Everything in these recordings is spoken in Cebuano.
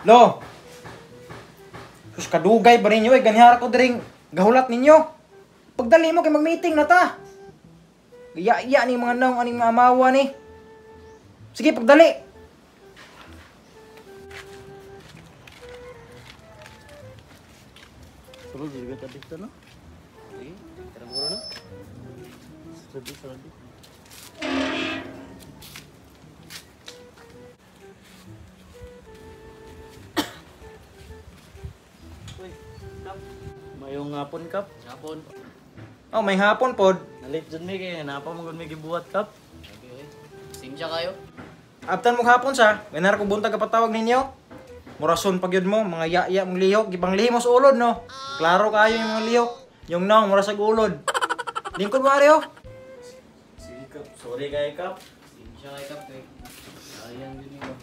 Lo. Sus, kadugay ba ninyo eh, ganihara ko diring gahulat ninyo. Pagdali mo kay mag-meeting na ta. Iya-iya ni mga naong aning mga amawa ni. Sige, pagdali. Sulod juga tadi tu no. Sige, tara muna no. Sulod, sulod. Uy, Kap. Mayong hapon, Kap. Hapon. Oh, may hapon pod. Nalit dyan mi kay napa mo gud mi gibuhat, Kap. Okay, okay. Simja kayo. Abtan mo hapon sa, ganar ko buntag kapatawag ninyo. Murason pag yun mo, mga yaya mong lihok, gipanglihi mo sa ulod, no? Klaro kayo yung mga lihok. Yung naong, mura sa ulod. Lingkod mo, Areo. Sige, Kap. Sorry kay Kap. Simja kayo, Kap. Eh. Sayang yun yun.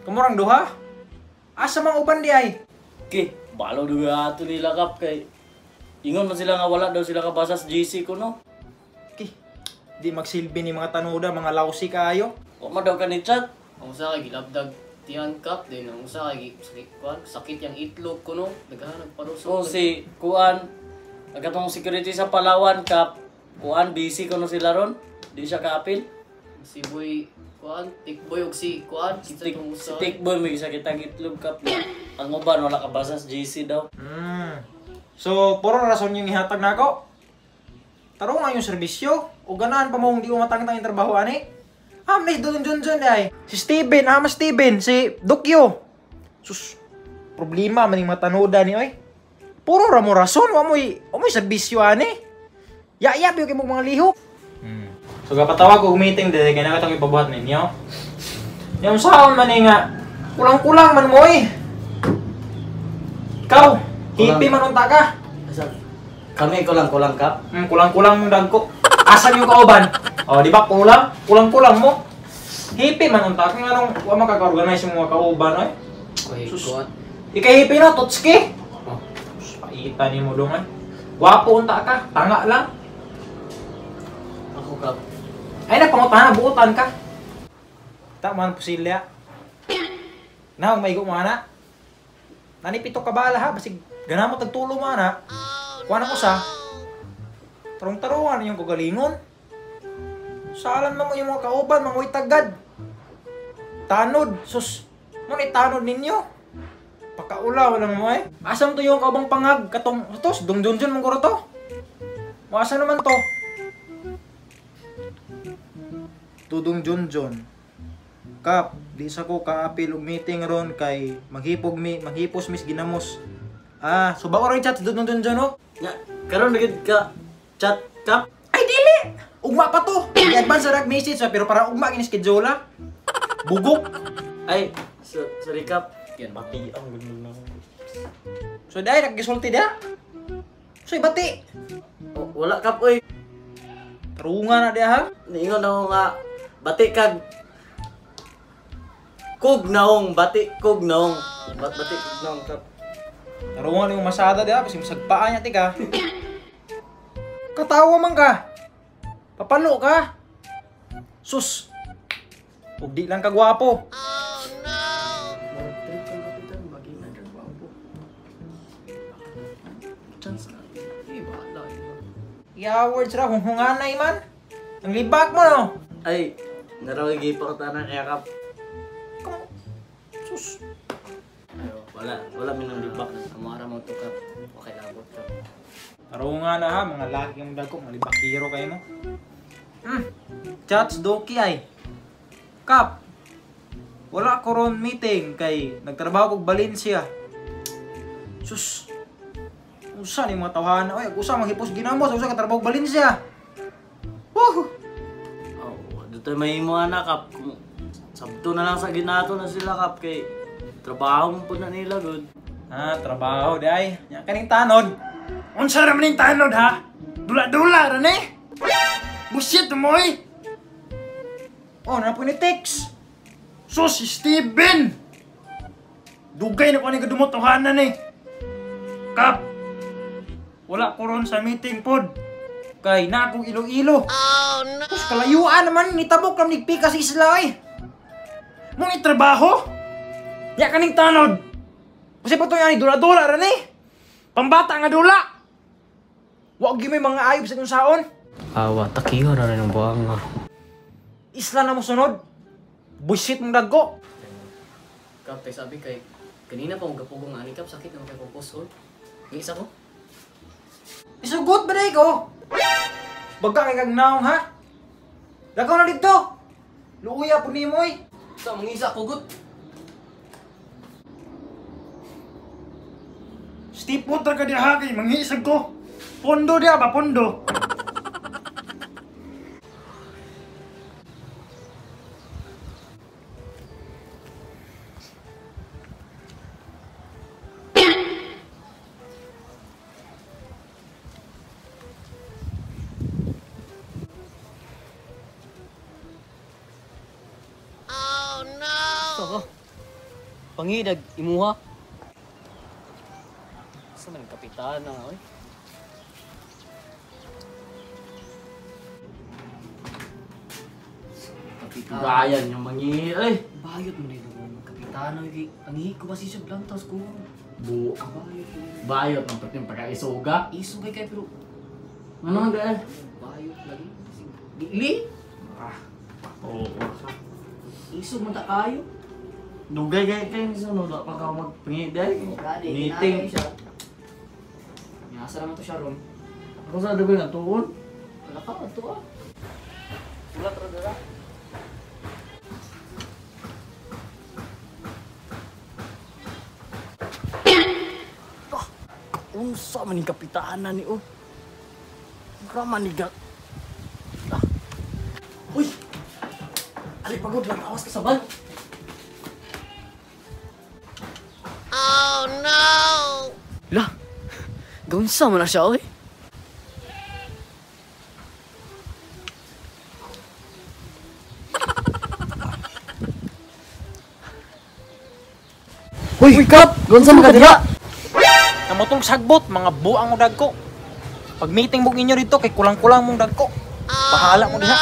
Kumurang duha? Asa mang uban di ay? Okay, balo duha ato nila, Kap. Kay ingon man sila nga wala daw sila kabasa sa GC ko, no? Okay, di magsilbi ni mga tanuda, mga lausi kayo. Wa man daw ka ni chat. Ang usa kay gilabdag tiyan, Kap, din ang usa kay sakit yang itlog ko, no? Naghahanap paruso. So si Kuan, ang katong security sa Palawan, Kap, Kuan busy ko no sila ron. Di siya kaapil. Si Boy Kuan, Tikboy og si Kuan, Si, kinsa tong si usa. Tikboy may sakit ang itlog, Kap. Ang uban wala kabasa sa GC daw. So, puro rason yung ihatag nako. Tarong nga yung serbisyo o ganahan pa mong di umatang-tang yung trabaho ani. Ah, may doon dun dun ay. Si Steven, ah, mas Steven, si Dokyo. Sus, problema man yung matanuda ni oy. Puro ra mo rason, wa mo'y serbisyo ani. Ya-ya biyo kay mong mga lihok. So gapatawag og meeting dili kay na katong ipabuhat ninyo. Yung saon man ni nga kulang-kulang man mo oy. Ikaw, hipi man unta ka. Asa? Kami kulang-kulang, Kap. Kulang-kulang mong dagko. Asan yung kauban? Oh, di ba kulang? Kulang-kulang mo. Hipi man unta ka nganong wa makaka-organize yung mga kauban oy. Oy, Sus. Kuan. Ikahipi no, tutski. Oh. Sus, paita nimo dong ay. Gwapo unta ka, tanga lang. Ako, Kap. Ay na pangutahan, buotan ka. Ta man pusilya. Naong maigo mo ana. Nani pito ka bala ha, basig ganamo tagtulo mo ana. Kuan ako sa tarong-tarungan yung kagalingon. Salan man mo yung mga kauban, mga uy tagad. Tanod, sus. Mo ni tanod ninyo. Pakaulaw lang mo eh. Asam to yung kaubang pangag katong tos dungdunjun mong guro to. Moasa naman to. Tudong Junjun. Kap, di sa ko kaapil og meeting ron kay maghipog mi, maghipos mis ginamos. Ah, so ba oray chat Dudong Junjun no? Nya, karon na gid ka chat, Kap. Ay dili. Ugma pa to. I-advance ra message pero para ugma kini schedule ah. Bugok. Ay, sorry, Kap. Yan. Bati ang ganun na. So dai naggisulti dia. So bati. Oh, wala, Kap, oy. Tarungan na dia ha. Niingon ako nga bati kag kog naong, bati kog naong. Bati kog naong, Kap. Tarungan yung masada dia kasi masagpaan niya tika. Katawa man ka. Papalo ka. Sus. Ug di lang ka gwapo. Oh no. Trip ang kapitan, bagay na gwapo. Chance na. Eh, bahala. Ya words ra hunghunganay man. Ang libak mo no. Ay, narawag ipakutanan niya, Kap. Kamo. Sus. Ayo. Wala, wala minang libak. Amara mo to, Kap. Okay, labot, Kap. Tarungan na ha, mga laki yung dagko, mga libakiro kayo mo. Chats doki ay. Kap. Wala ko ron meeting kay nagtrabaho kog Valencia. Sus. Usa ni mga tawhana oy, usa manghipos ginamos, usa ka trabaho Valencia. Woo! Oh, dito may imo ana, Kap. Kung sabto na lang sa ginato na sila, Kap, kay trabaho mo po na nila gud. Ah, trabaho di ay. Nya kaning tanod. Unsa ra man ning tanod ha? Dula-dula ra ni. Bullshit mo oy. Oh, na po ni text. Sus, si Steven. Dugay na ko ni kadumot tahanan ni. Kap. Wala ko ron sa meeting pod. Kay na akong ilo-ilo. Oh no. Sus, kalayuan naman nitabok kam nigpika sa isla ay. Mong itrabaho? Ya kaning tanod. Kasi pa to yan, dula-dula ra ni. Pambata nga dula. Wa gyud may mga ayop sa inyong saon. Awa, takiho na rin ang buwang nga. Isla na mo sunod. Buisit mong dagko. Kap, tay sabi kay kanina pa mong gapugong ani kap, sakit na kay kong. Ngisa ko. Isugot ba day ko? Baga kay kag naong ha? Dagaw na dito. Luuya po nimo oy. Sa mangisa kugot. Steve ra ka diha kay manghiisag ko. Pondo diha ba pondo? Saka. Pangidag imuha. Sa man kapitana oy. Kapitana. Bayan yung mangi ay. Bayot mo na ito. Kapitana kay ang ko ba sisig lang tas ko. Bu. Bayot mo. Bayot ang pati yung pagkaisuga. Iso kay pero Ano ang dahil? bayot lagi. Dili. Ah. Oo. Iso man ta kayo. Dugay kay kay sunod pa ka magpingi dahil. Meeting. Siya. Nasa naman to siya ron. Ako sa dugay na tuon. Wala ka, ato ah. Wala tara dara. Unsa man ni kapitana ni oh. Rama ni ga. Ah. Uy. Ali pagod lang awas ka sabal. Oh no. Lah. Gaunsa man na siya oy. Uy, Kap! Gaunsa man ka dira? Namutong sagbot mga buang mo dagko. Pag meeting mo ninyo dito kay kulang-kulang mong dagko. Bahala mo diha.